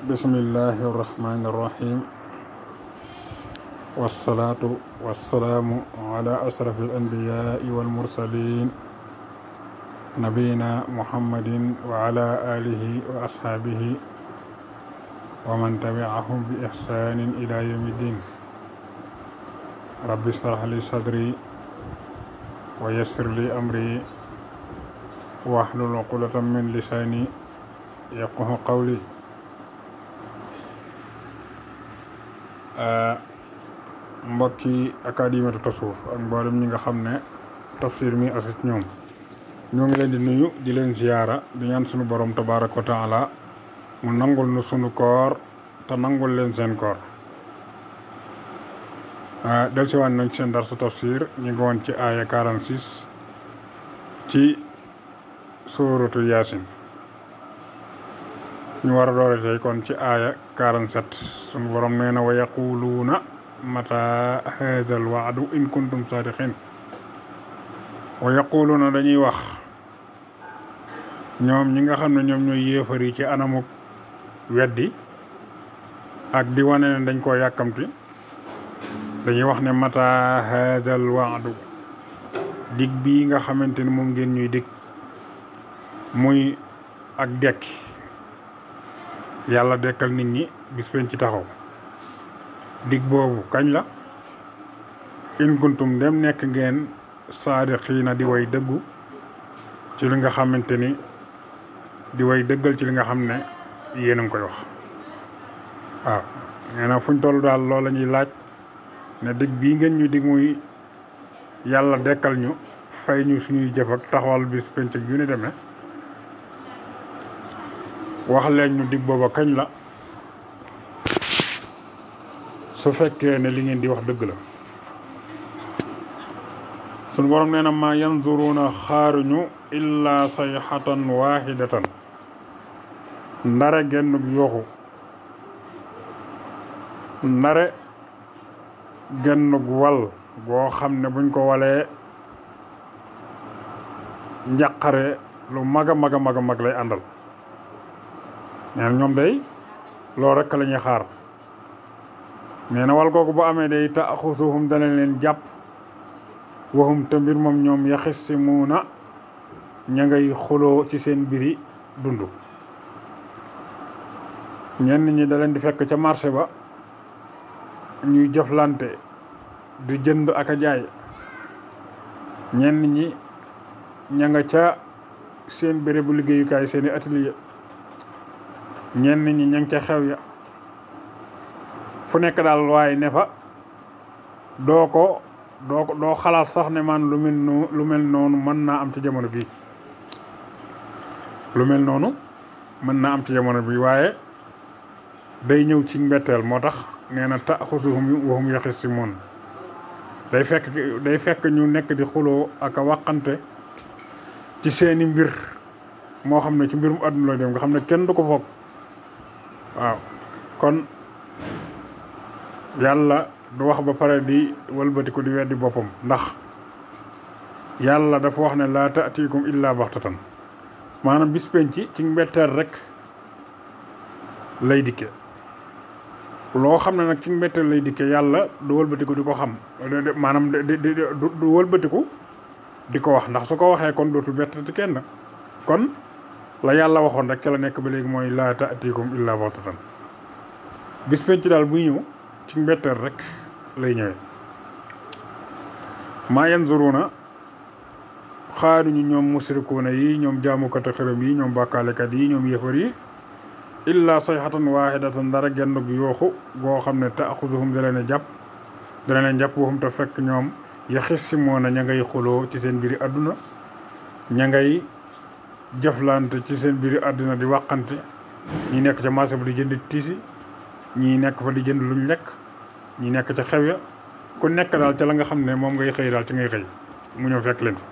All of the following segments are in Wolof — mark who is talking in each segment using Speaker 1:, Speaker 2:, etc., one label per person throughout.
Speaker 1: بسم الله الرحمن الرحيم والصلاة والسلام على أشرف الأنبياء والمرسلين نبينا محمد وعلى آله وأصحابه ومن تبعهم بإحسان إلى يوم الدين رب اشرح لي صدري ويسر لي أمري واحلل عقدة من لساني يفقهوا قولي mbokki Académie Tasawuf ak mboolem ñi nga xam ne tafsir mi asit ñoom ñoo ngi leen di nuyu di leen ziyaara di ñaan sunu borom tabaaraka wa taala mu nangul nu sunu koor te nangul leen seen koor del si waan nañ seen darsu tafsir ñu ngi woon ci aaya 46 ci suuratu Yaasin ñu war a doore tey kon ci aaya 47 sunu borom nee na wa yaquluuna mata haazal waadu in kuntum saadiqin wa yaquluuna dañuy wax ñoom ñi nga xam ne ñoom ñooy yéefar yi ci anamuk weddi ak di wane ne dañ koo yàkkamti dañuy wax ne mata haazal waadu dig bii nga xamante ni moom ngeen ñuy dig muy ak dekki yàlla dekkal nit ñi bis fen ci taxaw dig boobu kañ la in kuntum dem nekk ngeen saadiqiina di way dëggu ci li nga xamante ni di way dëggal ci li nga xam ne yéen a ngi koy wax waaw nee na fuñ toll daal loolu la ñuy laaj ne dig bii ngeen ñu dig muy yàlla dekkal ñu fay ñu suñuy jëf ak taxawal bis penc yu ni demee wax leen ñu dig booba kañ la su fekkee ne li ngeen di wax dëgg la sunu borom nee na ma yanzuruuna xaaruñu illa sayxatan waahidatan ndare gennug yoxu ndare gennug wal goo xam ne buñ ko walee njàqare lu mag a mag a mag a mag lay àndal neen ñoom day loolu rekk la ñuy xaar nee na wal googu bu amee day taaxusuhum dana leen jàpp waxum te mbir moom ñoom yaxisimuuna ña ngay xuloo ci seen biri dund ñenn ñi da leen di fekk ca marché ba ñuy jëflante di jënd ak a jaay ñenn ñi ña nga ca seen bérébu liggéeyukaay seeni atelier ñenn ñi ña ngi ca xew ya fu nekk daal waaye ne fa doo xalaat sax ne man lu mel noonu mën naa am ci jamono bii lu mel noonu mën naa am ci jamono bi waaye day ñëw ci mbetteel moo tax nee na taaxusuhum wa hum yaxisimuun day fekk ñu nekk di xuloo ak a wàqante ci seeni mbir moo xam ne ci mbirum àdduna la dem nga xam ne kenn du ko foog waaw kon yàlla du wax ba pare di wëlbatiku di weddi boppam ndax yàlla dafa wax ne laa taatikum illa baxtatan maanaam bis penc ci mbetteel rek lay dikke loo xam ne nag ci mbetteel lay dikke yàlla du wëlbatiku di ko xam maanaam du wëlbatiku di ko wax ndax su ko waxee kon dootul bettati kenn kon la yàlla waxoon rek ca la nekk ba léegi mooy laa taatikum illa baxtatan bis penc daal buy ñëw ci mbetteel rek lay ñëwee maa yanzuruuna xaaruñu ñoom musrikuuna yi ñoom jaamukati xërëm yi ñoom bàkkaalekat yi ñoom yëfar yi illa sayxatan waahidatan dara gennug yooxu goo xam ne taaxusuhum da leen jàpp waxum te fekk ñoom yaxisimoona ña ngay xuloo ci seen biiri àdduna ña ngay jëflante ci seen biiri àdduna di wàqante ñi nekk ca marché bu di jënd tiisi ñii nekk fa di jënd luñ lekk ñi nekk ca xew ya ku nekk daal ca la nga xam ne moom ngay xëy daal ci ngay xëy mu ñëw fekk leen fa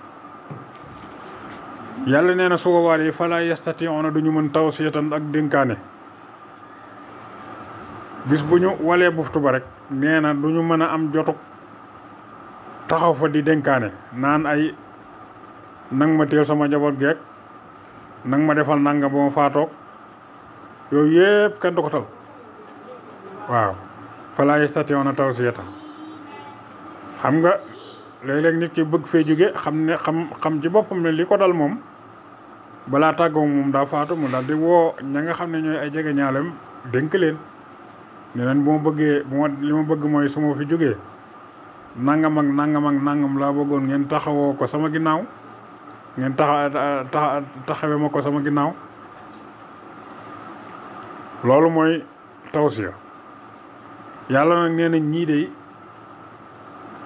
Speaker 1: yàlla nee na su boobaa yi fala yastati'una duñu mën tawsiyatan ak dénkaane bis bu ñu walee buftu ba rek nee na duñu mën a am jotuk taxaw fa di dénkaane naan ay nang ma teel sama njaboot geek nang ma defal nanga ba ma faatoog yooyu yëpp kenn du ko tal waaw falaa yastati'uuna tawsiyata xam nga léeg-léeg nit ki bëgg fee jóge xam ci boppam ne li ko dal moom balaa tàggoo moom daa faatu mu daal di woo ña nga xam ne ñooy ay jege ñaalem dénk leen ne leen bu ma bëggee li ma bëgg mooy su ma fi jógee nangam ak nangam laa bëggoon ngeen taxawoo ko sama ginnaaw ngeen taxawe ma ko sama ginnaaw loolu mooy tawsiya yàlla nag nee na ñii de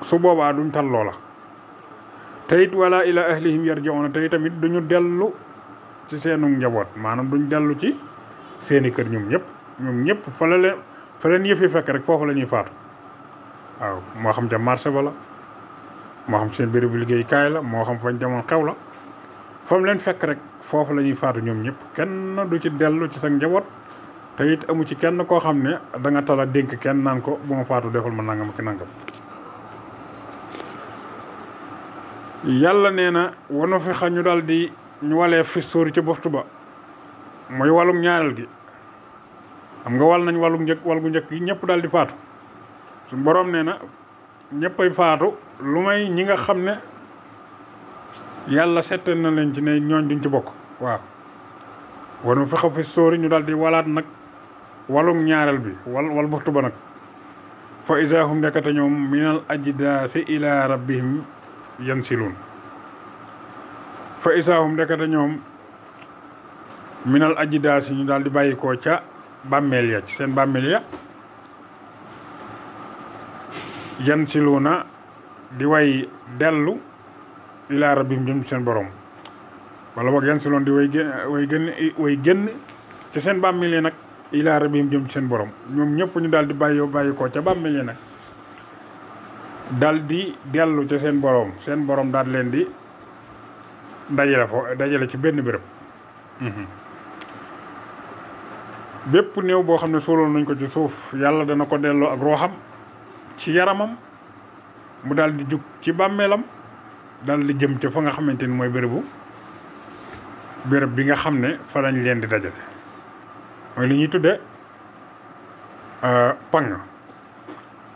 Speaker 1: su boobaa duñ tal loola te it wala ila ahlihim yarji'una te tamit duñu dellu ci seenu njaboot maanaam duñ dellu ci seeni kër ñoom ñëpp fa leen yëf yi fekk rek foofu la ñuy faatu waaw moo xam ca marché ba la moo xam seen bérébu liggéeykaay la moo xam fañ demoon xew la fa mu leen fekk rek foofu la ñuy faatu ñoom ñëpp kenn du ci dellu ci sa njaboot te it amu ci kenn koo xam ne da nga tala dénk kenn naan ko bu ma faatu defal ma nangam ki nangam yàlla nee na wanu fi xa ñu daal di ñu walee fi sóori ca boftu ba mooy wàllum ñaareel gi xam nga wal nañ wal gu njëkk gi ñëpp daal di faatu su boroom nee na ñëppay faatu lu may ñi nga xam ne yàlla settal na leen ci ne ñooñ duñ ci bokk waaw wanu fi xa fi sóori ñu daal di walaat nag walum ñaareel bi wal boftu ba nag fa iza hum nekkate ñoom minal ajdaasi ila rabbihim yansiluun fa isaahum ndekete ñoom minal ajdaasi ñu daal di bàyyi ko ca bàmmeel ya ci seen bàmmeel ya yansiluuna di way dellu ilaa rabbihim jëm seen borom wala boog yansiluun di way génn ci seen bàmmeel ya nag ilaa rabbihim jëm seen borom ñoom ñëpp ñu daal di bàyyi ko ca bàmmeel ya nag dal di dellu ca seen borom daal leen di dajale ci benn béréb bépp néew boo xam ne suuloon nañ ko ci suuf yàlla dana ko delloo ak rooxam ci yaramam mu daal di jug ci bàmmeelam daal di jëm ca fa nga xamante ni mooy béréb bi nga xam ne fa lañ leen di dajale mooy li ñuy tudde pang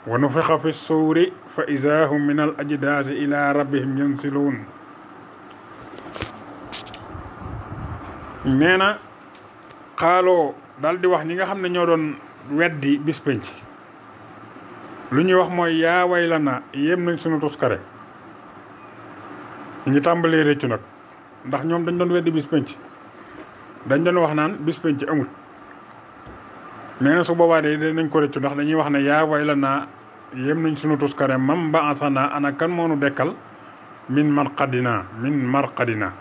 Speaker 1: wa nufixa fi suuri fa iza hum min al ajdaasi ila rabbihim yansiluun nee na xaaloo daal di wax ñi nga xam ne ñoo doon weddi bis penc lu ñuy wax mooy yaa waylana yéem nañ sunu tuskare ñu ngi tàmbalee réccu nag ndax ñoom dañ doon weddi bis penc dañ doon wax naan bis penc amul nee na su boobaa de nañ ko réccu ndax dañuy wax ne yaa waylana yéem nañ sunu tuskare mam ba asana ana kan moonu dekkal min marqadina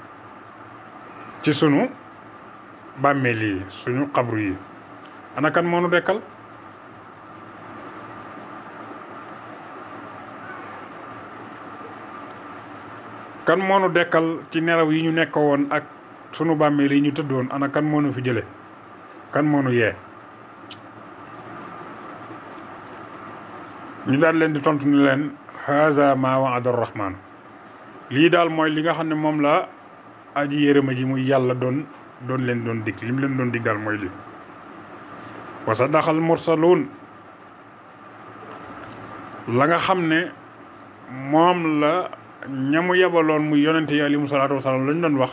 Speaker 1: ci sunu bàmmeel yi suñu xabru yi ana kan moonu dekkal kan moonu dekkal ci nelaw yi ñu nekk woon ak sunu bàmmeel yi ñu tëddoon ana kan moonu fi jële kan moonu yee ñu daal leen di tontu ni leen haza ma wa'ada ar-rahman lii daal mooy li nga xam ne moom la aji yërëma ji muy yàlla doon leen dig li mu leen doon dig daal mooy lii wa sadaqal mursaluun la nga xam ne moom la ñamu yebaloon muy yonente yi alayhimu salaatu wasalaam lañ doon wax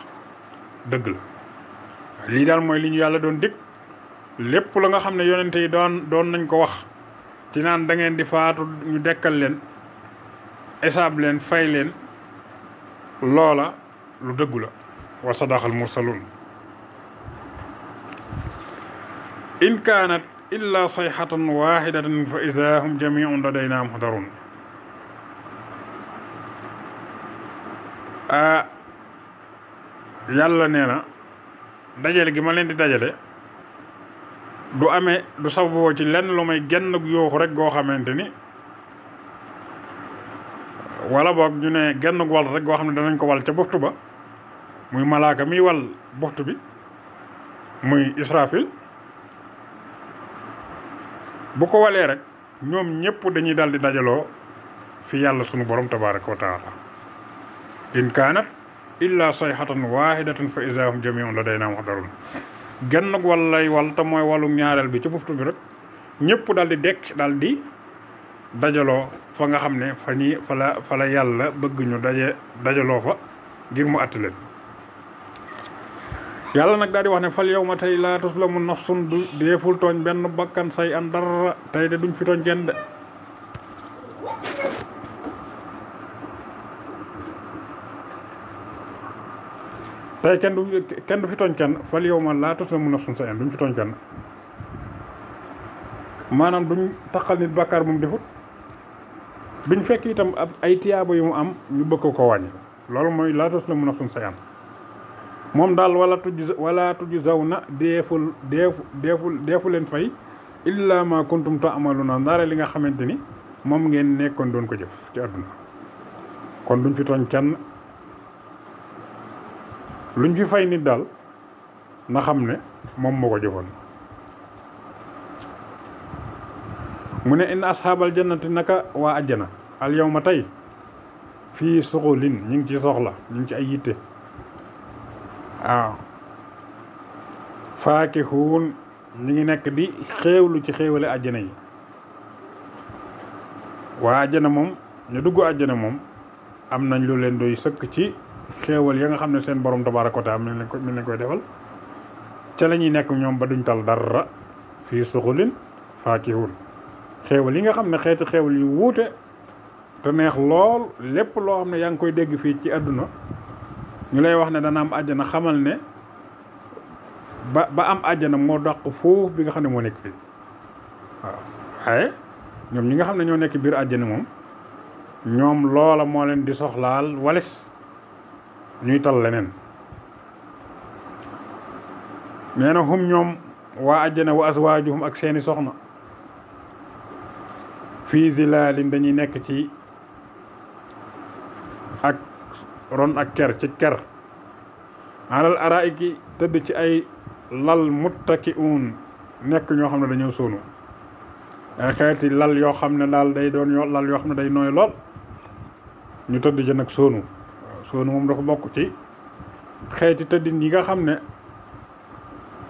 Speaker 1: dëgg la lii daal mooy li ñu yàlla doon dig lépp la nga xam ne yonente yi doon nañ ko wax ci naan da ngeen di faatu ñu dekkal leen esaab leen fay leen loola lu dëggu la wa sadaqal mursaluun in kaanat illa sayhatan wahidatan fa iza hum jami'un ladaynaa muhdarun yàlla nee na dajale gi ma leen di dajale du sababoo ci lenn lu may genn yooxu rek goo xamante ni wala boog ñu ne genn wal rek goo xam ne danañ ko wal ca boftu ba muy malaaka miy wal boftu bi muy Israfil bu ko walee rek ñoom ñëpp dañuy daal di dajaloo fi yàlla sunu borom tabaraka wa taala in kaanat illa sayhatan wahidatan fa iza hum jami'un ladaynaa muhdarun genn wal lay wal te mooy walu ñaareel bi ci buftu bi rek ñëpp daal di dekk daal di dajaloo fa nga xam ne fa la yàlla bëgg ñu dajaloo fa ngir mu àtt leen yàlla nag daal di wax ne fal yow ma tey laa tuslamu nafsun du deeful tooñ benn bakkan say an dara tey de duñ fi tooñ kenn de tey kenn du fi tooñ kenn fal yow ma laa tuslamu nafsun say an duñ fi tooñ kenn maanaam duñ taxal nit bàkkaar bu mu defut duñ fekk itam ay tiyaaba yu mu am ñu bëgg ko wàññi loolu mooy laa tuslamu nafsun say an moom daal wala tujzaw na deefu leen fay illa ma kuntum ta'maluna ndaare li nga xamante ni moom ngeen nekkoon doon ko jëf ci àdduna kon duñ fi tooñ kenn luñ fi fay nit daal na xam ne moom moo ko jëfoon mu ne in asxaabal jannati naka waa ajjana al yawma tey fii suxulin ñu ngi ci soxla ñu ngi ci ay yitte waaw faakihuun ñu ngi nekk di xéewlu ci xéewale àjjana yi waa àjjana moom ñu dugg àjjana moom am nañ lu leen doy sëkk ci xéewal ya nga xam ne seen borom tabaaraka wa taala mi leen koy defal ca la ñuy nekk ñoom ba duñ tal dara fii suxulin faakihuun xéewal yi nga xam ne xeeti xéewal yu wuute te neex lool lépp loo xam ne yaa ngi koy dégg fii ci àdduna ñu lay wax ne dana am àjjana xamal ne ba am àjjana moo dàq foofu bi nga xam ne moo nekk fii waaw waaye ñoom ñi nga xam ne ñoo nekk biir àjjana moom ñoom loola moo leen di soxlaal walis ñuy tal leneen nee na hum ñoom waa àjjana wa azwaajuhum ak seeni soxna fii zilaalin dañuy nekk ci ak ron ak ker ci ker alal araiki tëdd ci ay lal muttaki'un nekk ñoo xam ne dañoo sóonu ay xeeti lal yoo xam ne daal day doon lal yoo xam ne day nooy lool ñu tëdd ci nag sóonu waaw sóonu moom dafa bokk ci xeeti tëddin yi nga xam ne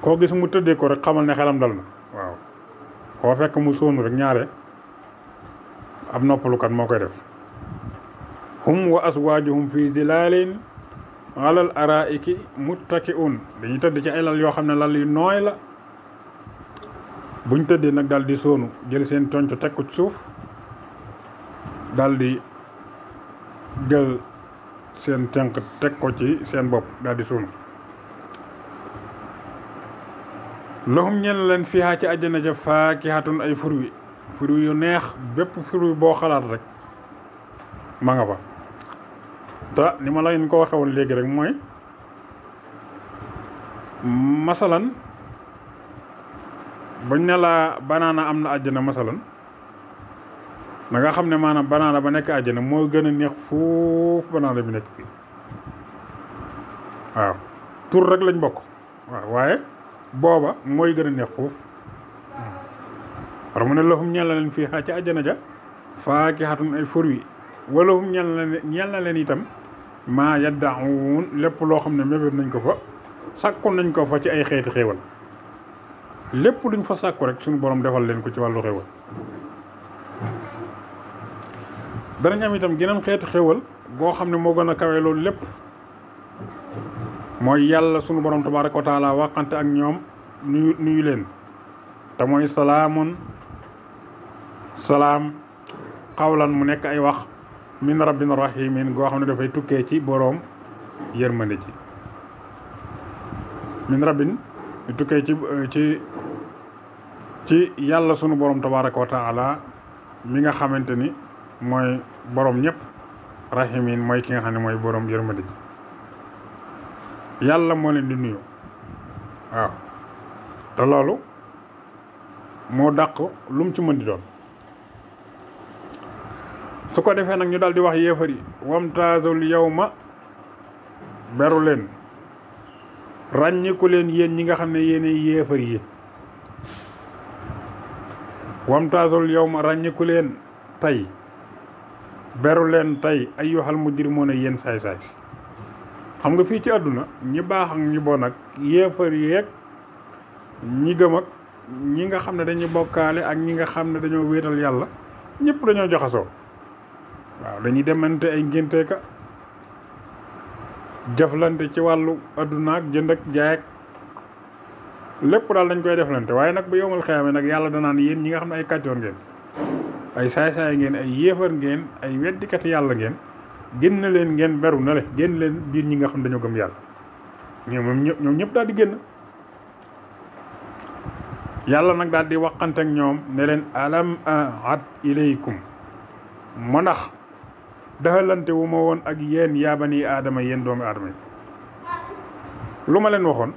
Speaker 1: koo gis mu tëddee ko rek xamal ne xelam dal na waaw koo fekk mu sóonu rek ñaare ab noppalukat moo koy def hum wa azwaajuhum fi zilaalin alal araiki muttaki'un dañuy tëdd ci ay lal yoo xam ne lal yu nooy la buñ tëddee nag daal di sóonu jël seen conco teg ko ci suuf daal di jël seen tenq teg ko ci seen bopp daal di sóonu lahum ñen leen fiha ci àjjana ja faakihatun ay fruits yu neex bépp fruit boo xalaat rek ma nga fa te ni ma la leen ko waxe woon léegi rek mooy masalan buñ ne la banaana am na àjjana masalan da nga xam ne maanaam banaana ba nekk àjjana moo gën a neex foofu banaana bi nekk fii waaw tur rek lañ bokk waaw waaye booba mooy gën a neex foofu war mu ne lahum ñeel na leen fii xaa ci àjjana ja faakihatun ay fruits walahum ñeel na leen itam maa yaddaun lépp loo xam ne mébét nañ ko fa sàkku nañ ko fa ci ay xeeti xéewal lépp luñ fa sàkku rek suñu borom defal leen ko ci wàllu xéewal danañ am itam geneen xeeti xéewal goo xam ne moo gën a kawe loolu lépp mooy yàlla suñu borom tabaaraka wa taala waxante ak ñoom nuyu leen te mooy salaam xawlan mu nekk ay wax min rabbin rahimin goo xam ne dafay tukkee ci boroom yërmande ji min rabbin tukkee ci yàlla sunu borom tabaaraka wa taala mi nga xamante ni mooy boroom ñëpp rahimin mooy ki nga xam ne mooy boroom yërmande ji yàlla moo leen di nuyu waaw te loolu moo dàq lu mu ci mën di doon su ko defee nag ñu daal di wax yéefar yi wamtaazul yawma beru leen ràññiku leen yéen ñi nga xam ne yéenay yéefar yi wamtaazul yawma ràññiku leen tey beru leen tey ayyuhal mujrimuuna yéen saay-saay xam nga fii ci àdduna ñi baax ak ñi bon ak yéefar yeeg ñi gëm ak ñi nga xam ne dañuy bokkaale ak ñi nga xam ne dañoo wéetal yàlla ñëpp dañoo jaxasoo waaw dañuy demante ay ngénteeka jëflante ci wàllu adduna ak jënd ak jaay ak lépp daal dañ koy deflante waaye nag ba yowmal xiyaama nag yàlla danaan yéen ñi nga xam ne ay kàccoor ngeen ay saay-saay ngeen ay yéefar ngeen ay weddikat yàlla ngeen génn leen ngeen beru na le génn leen biir ñi nga xam dañoo gëm yàlla ñoom ñëpp daal di génn yàlla nag daal di waxante ak ñoom ne leen alam ahad ilaykum mu ndax daxalante wu ma woon ak yéen yaa bani aadama yéen doomu aadama yi lu ma leen waxoon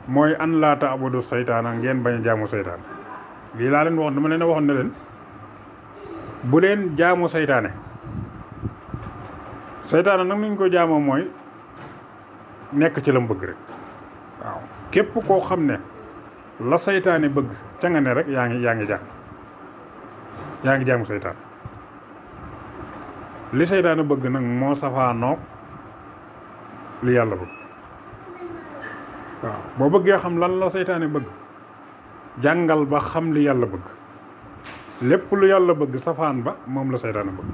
Speaker 1: mooy an laa taabudu saytaana ngeen bañ a jaamu saytaan lii laa leen waxoon dama leen a waxoon ne leen bu leen jaamu saytaane saytaane nag nuñ ko jaamoo mooy nekk ci la mu bëgg rek waaw képp koo xam ne la saytaane bëgg ca nga ne rek yaa ngi jaamu saytaan li saytaane bëgg nag moo safaanoog li yàlla bëgg waaw boo bëggee xam lan la saytaane bëgg jàngal ba xam li yàlla bëgg lépp lu yàlla bëgg safaan ba moom la saytaane bëgg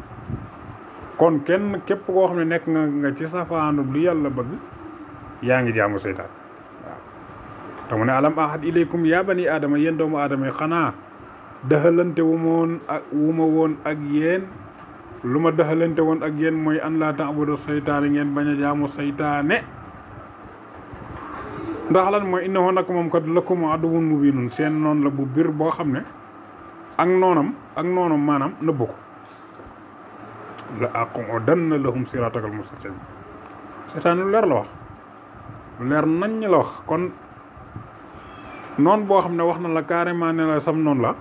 Speaker 1: kon kenn képp koo xam ne nekk nga ci safaanu lu yàlla bëgg yaa ngi jaamu saytaan waaw te mu ne alam ahad ilaykum yaa bani aadama yéen doomu aadama yi xanaa daxalante wu ma woon ak yéen lu ma daxalante woon ak yéen mooy an laa ta'budu saytaane ngeen bañ a jaamu saytaane ndax lan mooy innahu nag moom kat lakum aduwwun mubiinun seen noon la bu bir boo xam ne ak noonam maanaam nëbbu ko la aqudanna lahum siratakal mustaqim saytaane lu leer la wax lu leer nañ la wax kon noon boo xam ne wax na la carrément ne la sam noonu la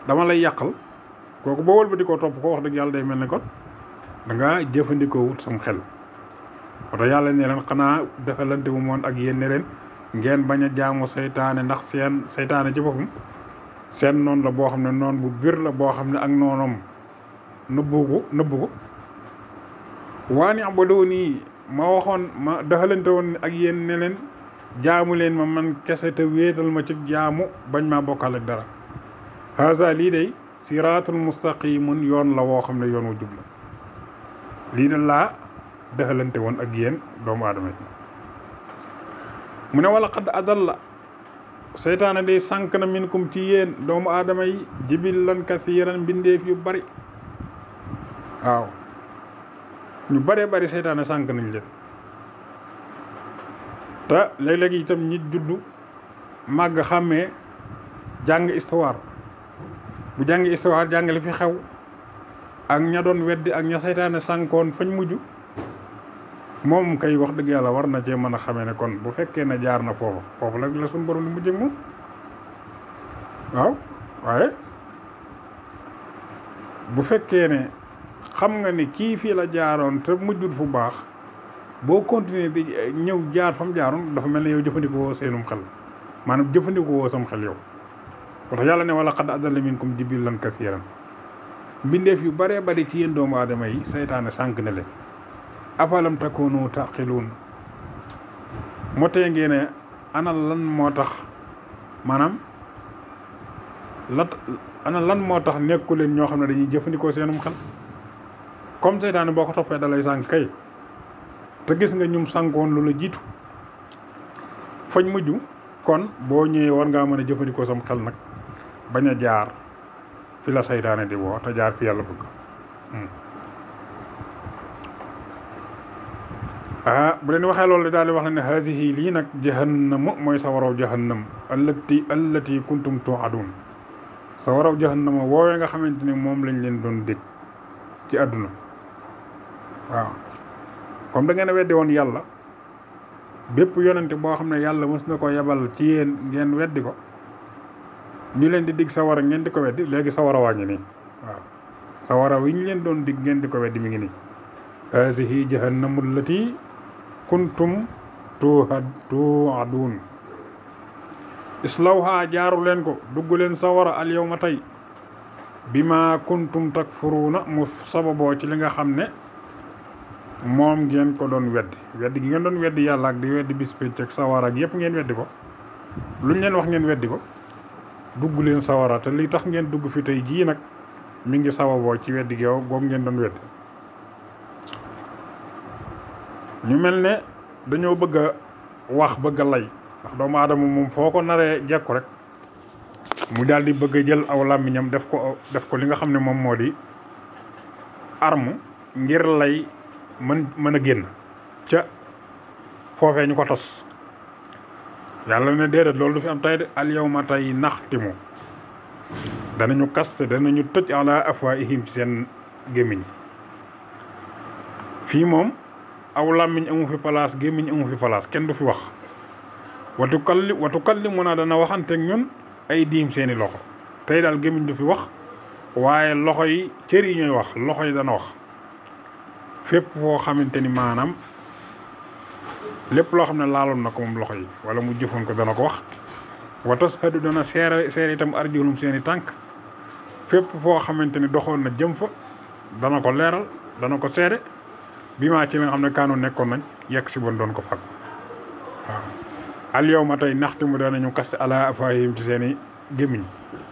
Speaker 1: dama lay yàqal kooku boo wëlbati koo topp ko wax dëgg yàlla day mel ne kon da nga jëfandikoo wut sam xel wata yàlla ne leen xanaa defalante wu moon ak yéen ne leen ngeen bañ a jaamu saytaane ndax seen saytaane ci boppam seen noonu la boo xam ne noon bu bir la boo xam ne ak noonam nëbbu ko waani abaduni ma waxoon ma defalante woon ak yéen ne leen jaamu leen ma man kese te wéetal ma ci jaamu bañ maa bokkal ak dara haza lii day siraatul mustaqimun yoon la woo xam ne yoon wu jub la lii de laa dexalante woon ak yéen doomu aadama yi mu ne wala xadd adalla seytaane day sànk na minkum ci yéen doomu aadama yi jibillan kasiiran mbindeef yu bari waaw ñu baree bari seytaane sànk nañ leen te léeg-léeg itam nit juddu màgg xàmmee jàng histoire bu jàng histoire jàng li fi xew ak ña doon weddi ak ña seytaane sànkoon fañ mujj moom kay wax dëgg yàlla war na cee mën a xamee ne kon bu fekkee ne jaar na foofu la la suñu borom di mujjee moom waaw waaye bu fekkee ne xam nga ne kii fii la jaaroon te mujjul fu baax boo continuer di ñëw jaar fa mu jaaroon dafa mel ne yow jëfandikoo seenum xel maanaam jëfandikoo sam xel yow wax yàlla ne wala qad adalla minkum jibillan kasiiran mbindeef yu baree bari ci yéen doomu aadama yi seytaane sànk na leen afalam takunu taqiluun moo tee ngeen ne ana lan moo tax maanaam ana lan moo tax nekku leen ñoo xam ne dañuy jëfandikoo seenum xel comme seytaane boo ko toppee dalay sànk kay te gis nga ñum sànkoon lu la jiitu fañ mujj kon boo ñëwee war ngaa mën a jëfandikoo sam xel nag bañ a jaar fi la seytaane di woo te jaar fi yàlla bëgg bu leen waxee loolu daal di wax ne haadihi lii nag jahannamu mooy sa waraw jahannam allati kuntum tuadun sa waraw jahannama woowee nga xamante ni moom lañ leen doon dégg ci àdduna waaw comme da ngeen a weddi woon yàlla bépp yonente boo xam ne yàlla mës na ko yebal ci yéen ngeen weddi ko ñu leen di dig sa wara ngeen di ko weddi léegi sa wara waa ngi nii waaw sa wara wi ñu leen doon dig ngeen di ko weddi mi ngi nii haadihi jahannamu allati kuntum tuadun islawha jaaru leen ko dugg leen sawara al yawma tey bima kuntum takfuruuna mu sababoo ci li nga xam ne moom ngeen ko doon weddi gi ngeen doon weddi yàlla ak di weddi bis pénc ak sawara ak yëpp ngeen weddi ko luñ leen wax ngeen weddi ko dugg leen sawara te li tax ngeen dugg fi tey jii nag mi ngi sababoo ci weddi geew goog ngeen doon weddi ñu mel ne dañoo bëgg a wax bëgg a lay ndax doomu aadama moom foo ko naree jekku rek mu daal di bëgg a jël aw làmmiñam def ko li nga xam ne moom moo di arme ngir lay mën a génn ca foofee ñu ko tos yàlla ne déedéet loolu du fi am tay de al yawma tey naxtimu danañu kaste danañu tëj ala afwaihim ci seen gémmiñ fii moom aw làmmiñ amu fi place gémmiñ amu fi place kenn du fi wax watu kallimuna dana waxanteeg ñun ay diim seeni loxo tey daal gémmiñ du fi wax waaye loxo yi cër yi ñooy wax loxo yi dana wax fépp foo xamante ni maanaam lépp loo xam ne laaloon na ko moom loxo yi wala mu jëfoon ko dana ko wax wa tashhadu dana seere itam arjulum seeni tànk fépp foo xamante ni doxoon na jëm fa dana ko leeral dana ko seede bi maa ci li nga xam ne kaanu nekkoon nañ yegg si bon doon ko fag waaw al yawma tey naxtimu danañu kaste ala afwaahihim ci seeni gémmiñ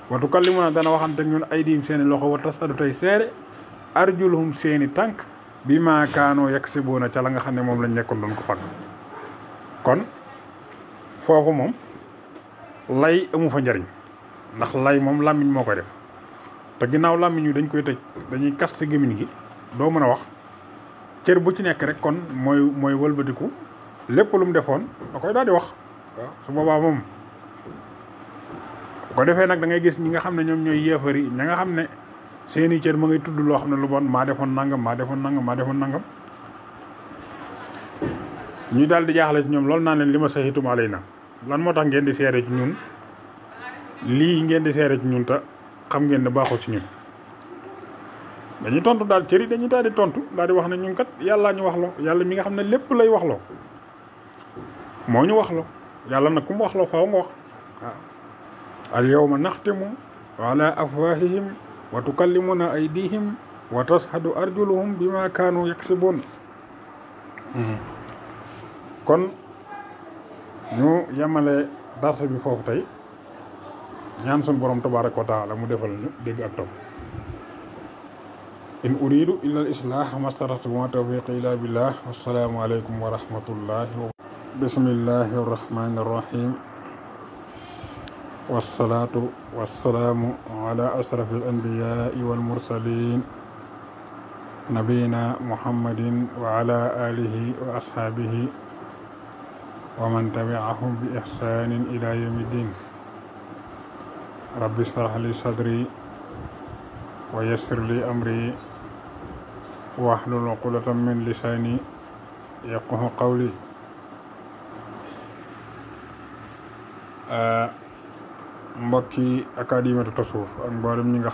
Speaker 1: wa tukallimuna dana waxante ñun aydiim seeni loxo wa tashhadu tey seede arjuluhum seeni tànk bi maa kaanoo yaksibuuna ca la nga xam ne moom lañ nekkoon doon ko fag kon foofu moom lay amu fa njariñ ndax lay moom làmmiñ moo koy def te ginnaaw làmmiñ wi dañ koy tëj dañuy kaste gémmiñ gi doo mën a wax cër bu ci nekk rek kon mooy wëlbatiku lépp lu mu defoon da koy daal di wax waaw su boobaa moom ko defee nag da ngay gis ñi nga xam ne ñoom ñooy yéefari ña nga xam ne seeni cër ma ngay tudd loo xam ne lu bon maa defoon nangam ñu daal di jaaxle ci ñoom loolu naan leen li ma saxitum alay na lan moo tax ngeen di seere ci ñun lii ngeen di seere ci ñun te xam ngeen ne baaxul ci ñun dañuy tontu daal cër yi dañuy daal di tontu daal di wax ne ñun kat yàllaa ñu waxloo yàlla mi nga xam ne lépp lay waxloo moo ñu waxloo yàlla nag ku mu waxloo faaw nga wax waaw al yawma naxtimu ala afwahihim wa tukallimuna aydihim wa tashhadu arjuluhum bima kaanu yaksibun kon ñu yemale dars bi foofu tey ñaan sun borom tabaraka wa taala mu defal ñu dégg ak topp in uridu illa al islah mastata'tu wa tawfiqi illa billah wassalaamu aleykum wa rahmatullahi wa bismillahi arrahmani arrahim wassalaatu wassalaamu ala asrafi al anbiyai wal mursalin nabiyina muhammadin wa ala alihi wa ashaabihi wa man tabi'ahum bi ihsanin ila yawmi din rabbi ishrah li sadri wa yassir li amri wahlul uqdatan min lisani yafqahu qawli mbokki Académie Tasawuf ak mboolem ñi nga